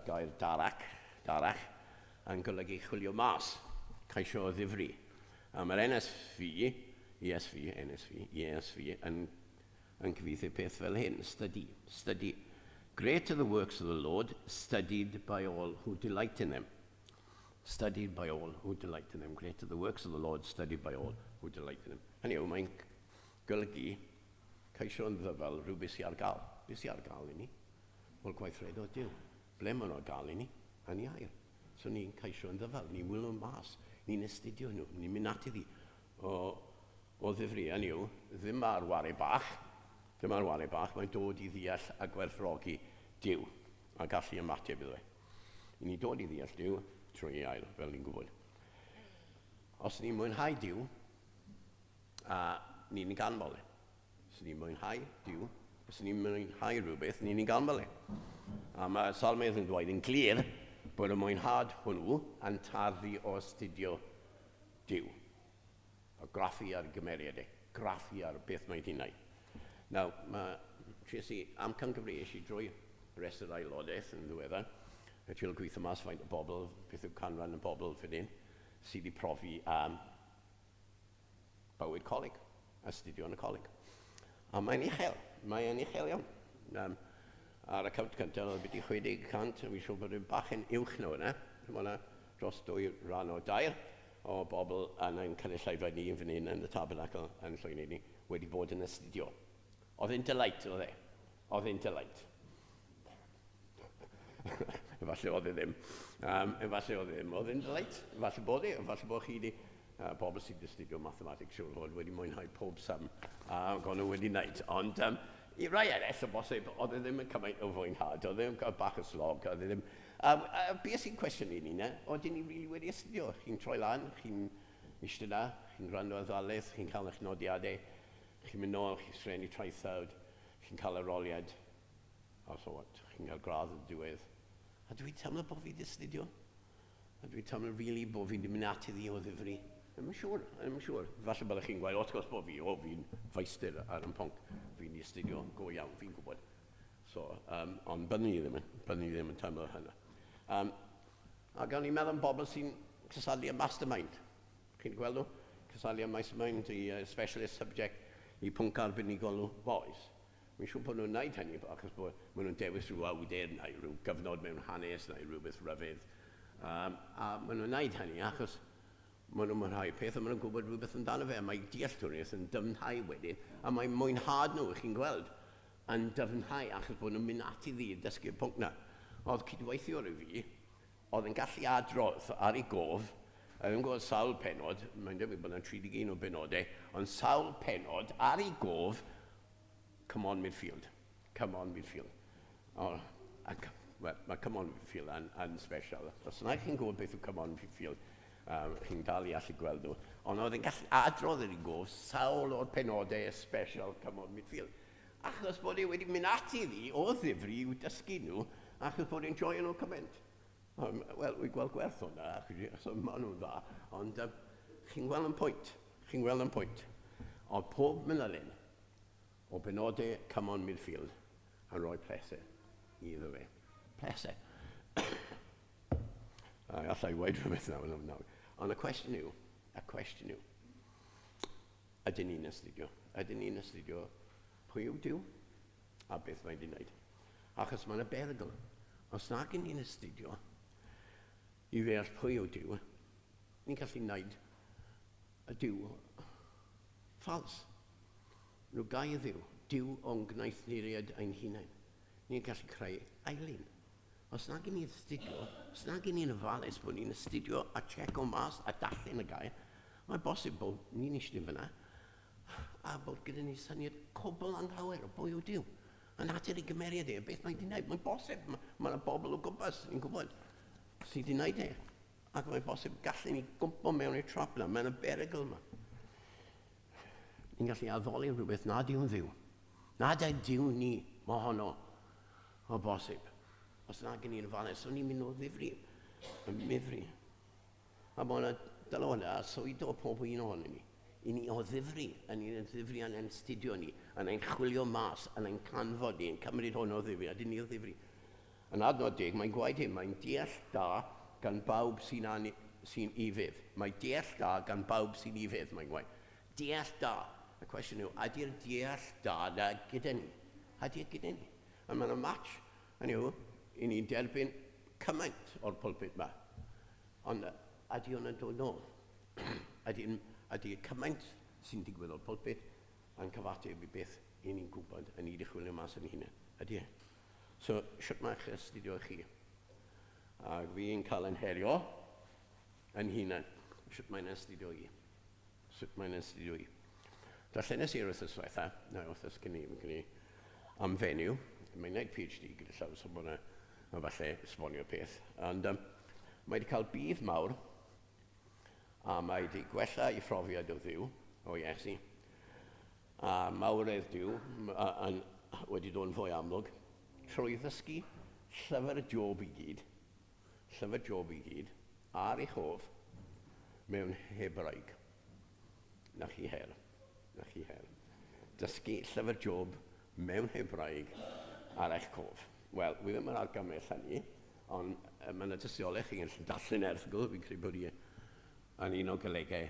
gair darak, darach, yn golygu chwilio mas, ceisio o ddifri. A mae'r NSV, ESV, NSV, ESV yn, yn cyfieithu peth fel hyn, study, study. Great are the works of the Lord, studied by all who delight in them. Studied by all who delight in them. Great are the works of the Lord, studied by all who delight in them. Hynny yw, mae'n golygu ceisio yn ddyfal rhywbeth sy'n ar gael. Beth sy'n ar gael i ni? Wel, gweithredoedd Duw. Ble maen nhw ar gael i ni? Yn ei air. So ni'n ceisio yn ddyfal, ni'n wylio mas, ni'n astudio nhw, ni'n mynd at iddi o, o ddifri. Hynny yw, ddim ar ware bach, ddim ar ware bach, mae'n dod i ddeall a gwerthfawrogi Duw a gallu ymateb iddo fe. I ni dod i ddeall Duw trwy ei air, fel ni'n gwybod. Os ni'n mwynhau Duw, a ni'n ei ganmol e. Os ni'n mwynhau Duw, os ni'n mwynhau rhywbeth, ni'n ei ganmol e. A mae Salmydd yn dweud yn glir bod y mwynhad hwnnw yn tarddu o astudio Duw. A graffu ar gymeriad e, graffu ar beth mae'n ei wneud. Nawr, mae Tracy, amcan gyfri eisiau drwy rest yr aelodaeth yn ddiweddar, a trio gweithio mas faint o bobl, beth yw canran y bobl fan hyn, sydd wedi profi bywyd coleg, astudio yn y coleg. A mae'n uchel, mae'n uchel iawn. Ar y cawnt cyntaf, oedd byti 60%, a fi'n siŵr bod yn bach yn uwch na hwnna. Mae hwnna dros 2 rhan o 3 o bobl yn ein cynulleidfa ni fan hyn yn y tabernacl yn Llwyn ni wedi bod yn astudio. Oedd e'n delight, oedd e? Oedd e'n delight. Efallai oedd e ddim. Efallai oedd e ddim. Oedd e'n delight. Efallai bod e. Efallai bod chi wedi, pobl sydd wedi astudio mathematics siŵr fod wedi mwynhau pob sum a uh, nhw wedi wneud. Ond i rai eraill o bosib, oedd e ddim yn cymaint o fwynhad. Oedd e ddim yn bach o slog. Oedd e ddim... Beth sy'n cwestiwn i ni, ne? Oedden ni really wedi astudio? Chi'n troi lan, chi'n eistedd na, chi'n gwrando ar ddarlith, chi'n cael eich nodiadau, chi'n mynd nôl, chi'n sgrennu traethawd, chi'n cael arholiad, a so what, chi'n cael gradd yn diwedd. A dwi'n teimlo bod fi wedi astudio. A dwi'n teimlo really bod fi wedi mynd at iddi o ddifri. Ddim yn siŵr, ddim yn siŵr. Falle byddwch chi'n gweud, wrth gwrs bod fi, o, fi'n feistr ar y pwnc, fi'n astudio go iawn, fi'n gwybod. So, ond byddwn ni ddim yn, byddwn ni ddim yn teimlo hynna. A gawn ni meddwl am bobl sy'n cysylltu â mastermind. Chi'n gweld nhw? Cysylltu â mastermind i specialist subject, i pwnc arbenigol nhw. Boys. Mi'n siŵr bod nhw'n gwneud hynny, achos bod maen nhw'n dewis rhyw awdur neu rhyw gyfnod mewn hanes neu rhywbeth rhyfedd. A maen nhw'n gwneud hynny achos maen nhw'n mwynhau peth a maen nhw'n gwybod rhywbeth amdano fe, a mae dealltwriaeth yn dyfnhau wedyn, a mae mwynhad nhw, chi'n gweld, yn dyfnhau achos bod nhw'n mynd ati ddi i dysgu'r pwnc na. Oedd cydweithiwr i fi, oedd yn gallu adrodd ar ei gof, a ddim yn gwybod sawl penod, mae'n debyg bod yna 31 o benodau, ond sawl penod ar ei gof, Come On Midfield, Come On Midfield. Oh, ac, well, mae Come On Midfield yn special. Os yna chi'n gwybod beth yw Come On Midfield, chi'n dal i allu gweld nhw. Ond oedd yn gallu adrodd ar ei gof sawl o'r penodau special Come On Midfield. Achos bod e wedi mynd ati iddi o ddifri i'w dysgu nhw, achos bod e'n joio nhw cymaint. Wel, wy'n gweld gwerth hwnna, achos maen nhw'n dda, ond chi'n gweld yn pwynt, chi'n gweld yn pwynt. Oedd pob manylyn o benodau Come On Midfield yn rhoi pleser iddo fe. Pleser. A allai weud rhywbeth nawr. Nawr. Ond y cwestiwn yw, y cwestiwn yw, ydyn ni'n astudio? Ydyn ni'n astudio pwy yw Duw a beth mae wedi'i wneud? Achos mae yna berygl. Os nag ydyn ni'n astudio i ddeall pwy yw Duw, ni'n gallu gwneud y Duw ffals. Rhyw gair Dduw, Duw o'n gwneuthuriad ein hunain. Ni'n gallu creu eilun. Os nag ni'n astudio, os nag ni'n ofalus bod ni'n astudio a checo mas a darllen y gair, mae'n bosib bod ni'n eistedd fyna a bod gyda ni syniad cwbl anghywir o bwy yw Duw. A natur ei gymeriad e, beth mae'n di wneud. Mae'n bosib, mae yna bobl o gwmpas, ni'n gwybod, sydd wedi wneud e. Ac mae'n bosib gallen ni gwmpo mewn i'r trap yna, mae'n y berygl yma. Ni'n gallu addoli rhywbeth nad yw'n Dduw. Nad yw Duw ni mohono o bosib. Os na gen i'n ofalus, so ni'n mynd o ddifri, yn mifri. A mae yna dylanwad a swydo pob un ohono ni. I ni o ddifri, yn ni'n ddifri yn ein astudio ni, yn ein chwilio mas, yn ein canfod ni, yn cymryd hwn o ddifri, a dyn ni o ddifri. Yn adnod 10, mae'n gwaed hyn, mae'n deall da gan bawb sy'n sy ufudd. Mae deall da gan bawb sy'n ufudd, mae'n gwaed. Deall da. Y cwestiwn yw, ydy'r deall da na gyda ni? Ydy e gyda ni? A mae'n match, hynny yw, i ni'n derbyn cymaint o'r pulpit yma. Ond ydy hwn yn dod nôl? Ydy, ydy cymaint sy'n digwydd o'r pulpit yn cyfateb i beth i ni'n gwybod yn ni wedi chwilio mas yn hunain? Ydy e? So, sut mae'ch astudio chi? Ac fi'n cael yn herio yn hunain. Sut mae'n astudio i? Sut mae'n astudio i? Darllenes i'r wythnos diwetha, neu wythnos cyn i, fi'n credu, am fenyw. Mae'n gwneud PhD gyda llaw, so bod yna falle esbonio peth. Ond mae wedi cael budd mawr, a mae wedi gwella ei phrofiad o Dduw, o Iesu. A mawredd Duw yn, wedi dod yn fwy amlwg trwy ddysgu llyfr Job i gyd, llyfr Job i gyd, ar ei chof mewn Hebraeg. Na chi her, na chi her. Dysgu llyfr Job mewn Hebraeg ar eich cof. Wel, wi ddim yn argymell hynny, ond mae yna dystiolaeth chi'n gallu darllen erthygl, fi'n credu bod i yn un o golegau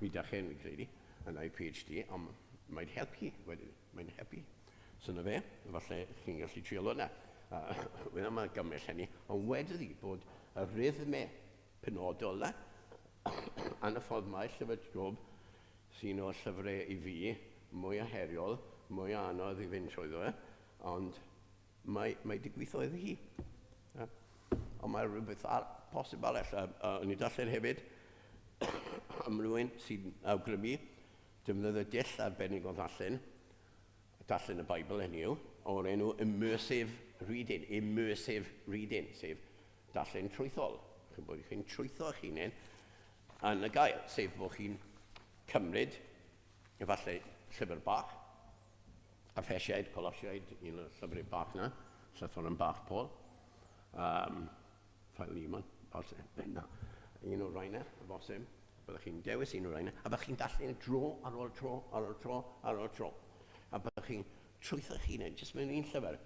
Rhydychen, fi'n credu, yn ei PhD, ond mae'n helpu wedyn, mae'n helpu. So na fe, falle chi'n gallu trial hwnna. Wi ddim yn argymell hynny, ond wedodd hi bod y rhythmau penodol yna, yn y ffordd mae llyfr Job, sy'n o'r llyfrau i fi, mwy o heriol, mwy o anodd i fynd trwyddo e, ond mae di gweithio iddi hi. Ja. Ond mae rhywbeth posib arall. O'n i darllen hefyd am rhywun sy'n awgrymu defnyddio dull arbennig o ddarllen, darllen y Beibl hynny yw, o'r enw immersive reading, immersive reading, sef darllen trwythol. Chi'n bod chi'n trwytho eich hunain yn y gair, sef bod chi'n cymryd efallai llyfr bach, Effesiaid, Colosiaid, un o'r llyfrau bach na, llythyr bach Paul, Philemon, falle, na, un o'r rhain, y bosib. Byddwch chi'n dewis un o'r rhain, a byddwch chi'n darllen dro ar ôl tro, ar ôl tro, ar ôl tro. A byddwch chi'n trwytho'ch hunain, jyst mewn un llyfr.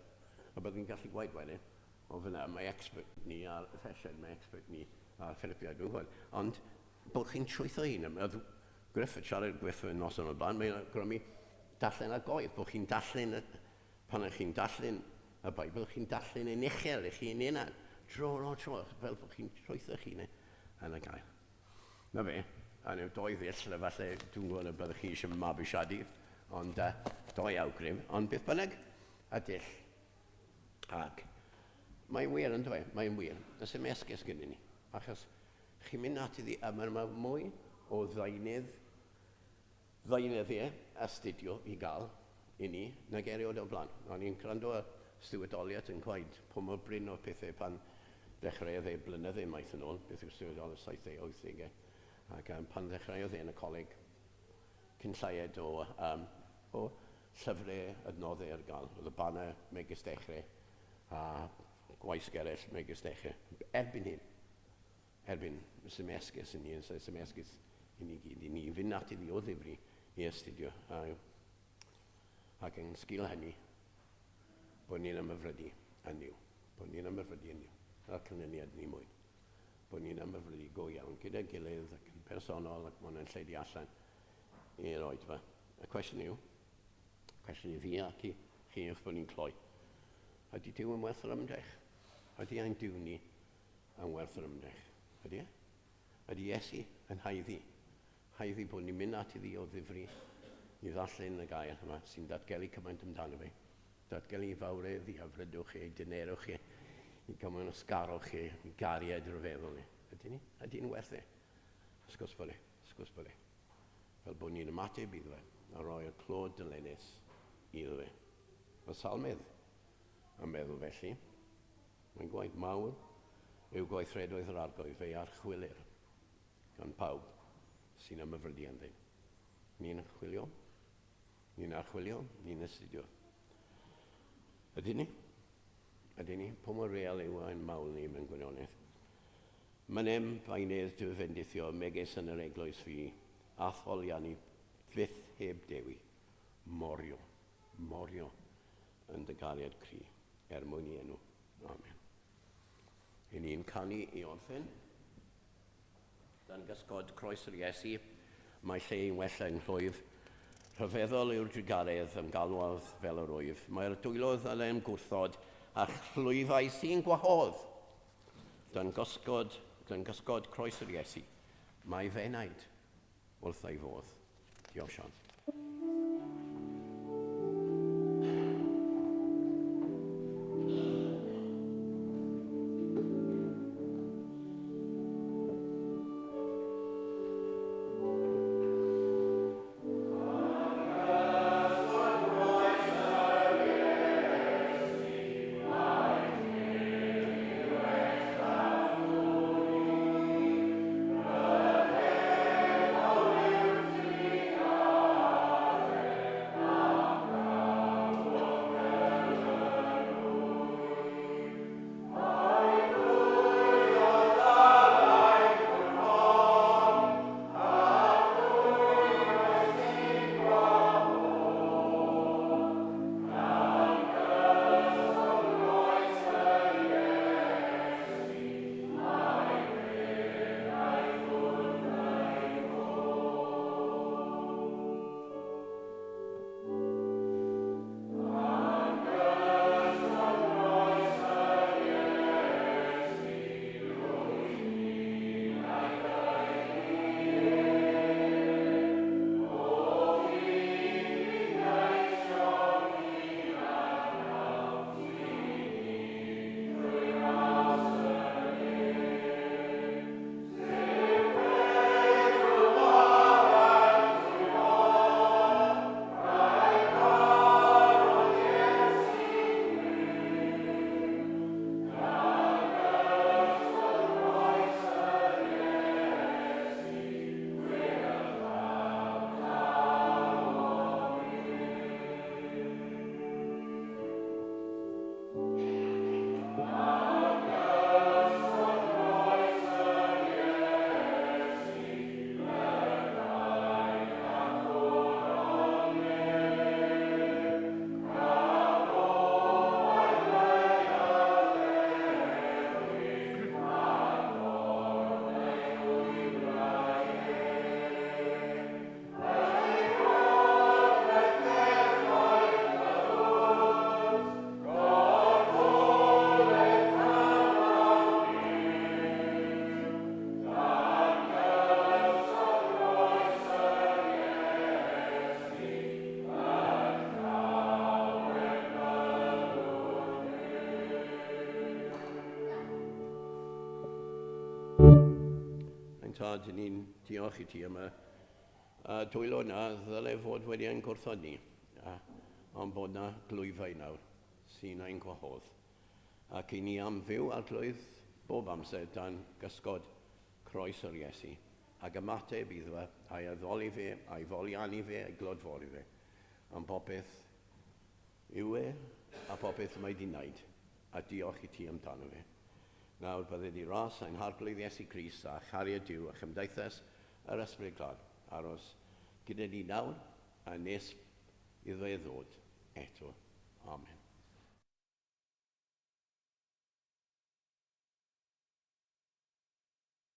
A byddwch chi'n gallu gwaed wedyn, o fyna, mae expert ni ar Effesiaid, mae expert ni ar Philippiaid, dwi'n gwybod. Ond bod chi'n trwytho hun, oedd Griff yn siarad Griff yn noson o'r blaen, mae'n grymu darllen ar goedd, bod chi'n darllen, pan ydych chi'n darllen y Beibl, chi'n darllen yn uchel i chi'n unan, dro ar ôl tro, fel bod chi'n trwytho chi'n yn y gair. Na fe, a new doi ddull, falle dwi'n gwybod y byddwch chi eisiau mabwysiadu, ond doi awgrym, ond beth bynnag, a dull. Ac mae'n wir yn dweud, mae'n wir. Does dim esgus gyda ni, achos chi'n mynd at iddi, a mae'n ma mwy o ddeunydd, ddeunyddiau astudio i gael i ni nag erioed o'r blaen. O'n i'n gwrando ar Stuart Olliott yn gweud pa mor brin oedd pethau pan ddechreuodd e blynydde maith yn ôl, beth yw Stuart Olliott, 70au, 80au, ac pan ddechreuodd e yn y coleg, cyn lleied o, um, o llyfrau adnoddau ar gael. Oedd y banner megis dechrau a gwaisg eraill megis dechrau. Erbyn hyn, erbyn sy'n esgus i ni, sy'n esgus i ni gyd, i ni fynd at iddi o ddifri i astudio. A, ac yn sgil hynny, bod ni'n ymhyfrydu yn Nuw. Bod ni'n ymhyfrydu yn Nuw. A'r canlyniad ni mwyn. Bod ni'n ymhyfrydu go iawn gyda'n gilydd ac yn personol ac mae'n lledu allan i'r oedfa. Y cwestiwn yw, cwestiwn i fi ac i chi wrth bod ni'n cloi. Ydy Duw yn werth yr ymdrech? Ydy ein Duw ni yn werth yr ymdrech? Ydy e? Ydy Iesu yn haeddu? Haeddu bod ni'n mynd at iddi o ddifri i ddarllen y gair yma sy'n datgelu cymaint amdano fe. Datgelu i fawredd, i hyfrydwch chi, i dynerwch chi, i gymwynasgarwch chi, i gariad rhyfeddol ni. Ydy ni? Ydy ni'n werth e? Sgwrs bod e. Sgwrs bod e. Fel bod ni'n ymateb iddo fe a roi'r clod dylenus iddo fe. Mae Salmydd yn meddwl felly. Mae'n gwaith mawr yw gweithredoedd yr arglwydd fe'i archwilir gan pawb sy'n ymhyfrydu ynddo. Ni'n chwilio, ni'n archwilio, ni'n astudio. Ydyn ni? Ydyn ni? Pa mor real yw ein mawl ni mewn gwirionedd? Mynem baenedd dy fendithio megis yn yr eglwys fi, a tholianu fyth heb dewi. Morio, morio yn dy gariad cry, er mwyn i enw. Amen. I ni'n canu i orffen. Dan gysgod croes yr Iesu, mae lle i'n wella yng nghlwyf. Rhyfeddol yw'r drugaredd ym galwodd fel yr wyf. Mae'r dwylodd yn em gwrthod, a chlwyfau sy'n gwahodd. Dan gysgod, dan gysgod croes yr Iesu, mae fy enaid wrth ei fodd. Diolch, Sian. Ein tad, ni'n diolch i ti am y dwylo na ddyle fod wedi ein gwrthod ni, ond bod na glwyfau nawr sy'n ein gwahodd. Ac i ni am fyw arglwydd bob amser dan gysgod croes yr Iesu, ac ymateb iddo fe, a'i addoli fe, a'i foliannu fe, a'i glodfori fe, am popeth yw e, a popeth mae di wneud, a diolch i ti amdano fe. Nawr bydde di ras ein harglwydd Iesu Grist a chariad Duw a chymdeithas yr Ysbryd Glân aros gyda ni nawr a nes iddo e ddod eto. Amen.